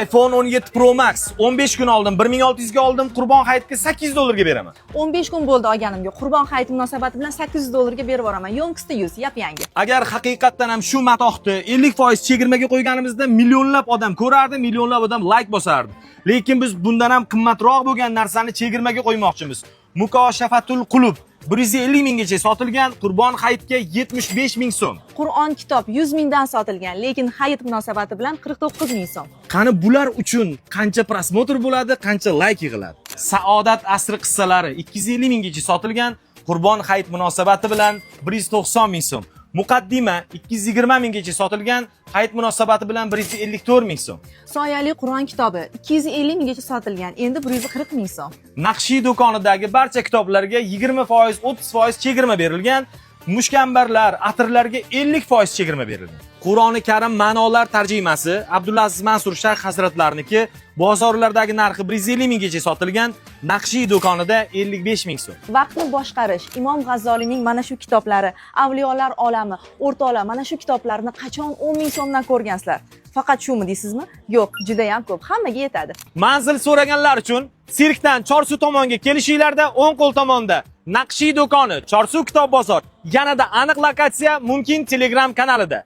iPhone 17 Pro Max 15 kun oldin 1600 ga oldim, Qurbon hayitga 800 dollarga beraman. 15 kun bo'ldi olganimga. Qurbon hayiti munosabati bilan 800 dollarga berib yuboraman. Yonkisda 100, yap yangi. Agar haqiqatdan ham shu matohni 50% chegirmaga qo'yganimizda millionlab odam ko'rardi, millionlab odam like bosardi. Lekin biz bundan ham qimmatroq bo'lgan narsani chegirmaga qo'ymoqchimiz. Mukoshafatul qulub 150 minggacha sotilgan, Qurbon hayitga 75 ming so'm. Qur'on kitob 100 mingdan sotilgan, lekin hayit munosabati bilan 49 ming so'm. Qani bular uchun qancha просмотр bo'ladi, qancha like yig'iladi? Saodat asri qissalari 250 minggacha sotilgan, Qurbon hayit munosabati bilan 190 ming so'm. Muqaddima 220 minggacha sotilgan, hayit munosabati bilan 154 ming so'm. Soyali Qur'on kitobi 250 minggacha sotilgan, endi 140 ming so'm. Naqshiy do'konidagi barcha kitoblarga 20%, 30% chegirma berilgan. Mushkambarlar, atirlarga 50% chegirma berilgan. Qur'oni Karim ma'nolar tarjimasi Abdulaziz Mansur Shayx hazratlarniki bozorlardagi narxi 150 minggacha sotilgan, Naqshiy do'konida 55 ming so'm. Vaqtni boshqarish, Imom G'azzoliyning mana shu kitoblari, Avliyolar olami, o'rtoqlar, mana shu kitoblarni qachon 10 ming so'mdan ko'rgansizlar? Faqat shumi deysizmi? Yo'q, juda ham ko'p, hammaga yetadi. Manzil so'raganlar uchun sirkdan Chorsu tomonga kelishinglarda o'ng qo'l tomonda Naqshiy do'koni, Chorsu kitob bozor. Yanada aniq lokatsiya mumkin Telegram kanalida.